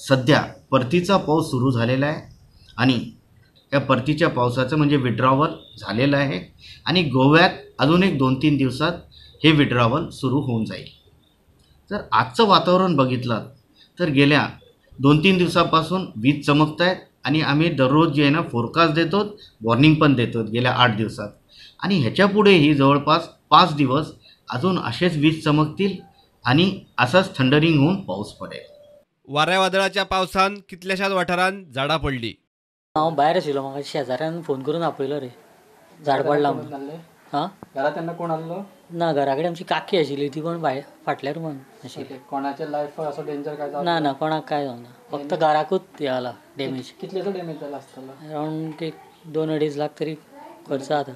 सध्या परतीचा पाऊस सुरू झालेला आहे आणि या परतीच्या पावसाचं म्हणजे विड्रॉवल झालेलं आहे आणि गोव्यात अजून एक 2-3 दिवसात हे विड्रॉवल सुरू होऊन जाईल. जर आजचं वातावरण बघितलं तर गेल्या 2-3 दिवसापासून वीज चमकत आहेत आणि आम्ही दररोज जे आहे ना फोरकास्ट देतो, वॉर्निंग पण देतो गेल्या 8 दिवसात आणि ह्याच्यापुढेही जवळपास 5 दिवस अजून असेच वीज चमकतील आणि असाच थंडरिंग होऊन पाऊस पडेल. वाऱ्या वादळाच्या पावसान कितल्याशाच वाठारांत झाडां पडली. हांव भायर आशिल्लो, म्हाका शेजाऱ्यान फोन करून आपयलो रे, झाड पडलां म्हणून. हां, घरा तेन्ना कोण आसलो ना? घरा कडेन आमची काकी आशिल्ली, ती पण भायर फाटल्या रुमान आशिल्ली. कोणाच्या लायफाक असो डेंजर काय ना? ना, कोणाक काय जावना, फक्त घराकूच हें जाला डॅमेज. कितल्याचो डॅमेज जाला आसतलो? अरावंड एक 2-2.5 लाख तरी खर्च जाता.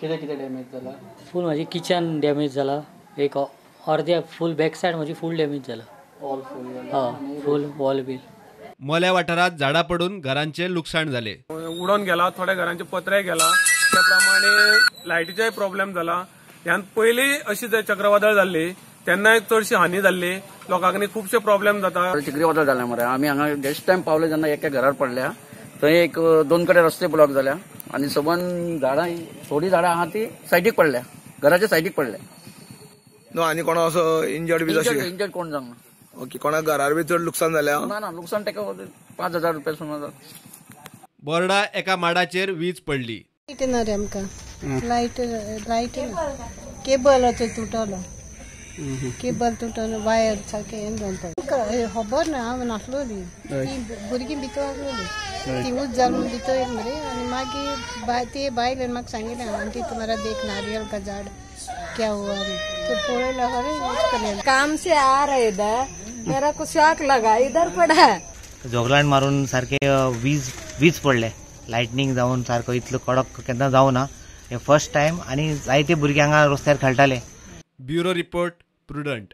कितें कितें डॅमेज जाला? फूल म्हाजी किचन डॅमेज जाला, एक अर्द्या फूल बॅक सायड म्हजी फूल डॅमेज जाला. ऑल फूल? हय, फूल वॉल बील. मोल्या वाठारांत झाडां पडून घरांचे लुकसाण जाले. उडोन गेला, थोड्या घरांचे पत्रे गेला, त्या प्रमाणे लायटीचोय प्रॉब्लेम जाला. ह्यान पयलीं अशी जर चक्रवादळ जाल्ली तेन्नाय चडशी हानी जाल्ली, लोकांनी खुबशे प्रॉब्लेम जाता. चक्रीवादळ जालें मरे, आमी हांगा बेस्ट टायम पावले जेन्ना एका घरार पडल्या थंय एक 2 कडेन रस्ते ब्लॉक जाल्या आनी सबंद झाडां, थोडी झाडां आहा ती सायडीक पडल्या, घराच्या सायडीक पडल्या. न्हू आनी कोणा असो इंजर्ड बी इंजर्ड कोण जावंक ना. ओके, कोणाक घरार बी चड लुकसाण जालें? ना ना, लुकसाण ताका 5,000 रुपया सुमार. बोर्डा एका माडाचेर वीज पडली. लायट ना रे आमकां, लायट लायट केबल तुटलो, केबल तुटलो, वायर सारकें हें जावन पडलें. खबर ना, हांव नासलोली, ती भुरगीं भितर आसलोली, ती उज जाल म्हूण भितर येयली मरे. आनी मागीर ते बायलेन म्हाका सांगिल्लें, आंटी तुम्हारा देख नारियल का झाड क्या हुआ, तो पळयलो खरें. काम से आ रहे इधर, मेरा को शॉक लगा, इधर पड़ा. जोगलांट मारून सारखे वीज वीज पडले, लायटनींग जावन सारको इतलो कडक केन्ना जावना, हे फर्स्ट टायम. आनी जायते भुरगे हांगा रस्त्यार खेळटाले. Bureau report, Prudent.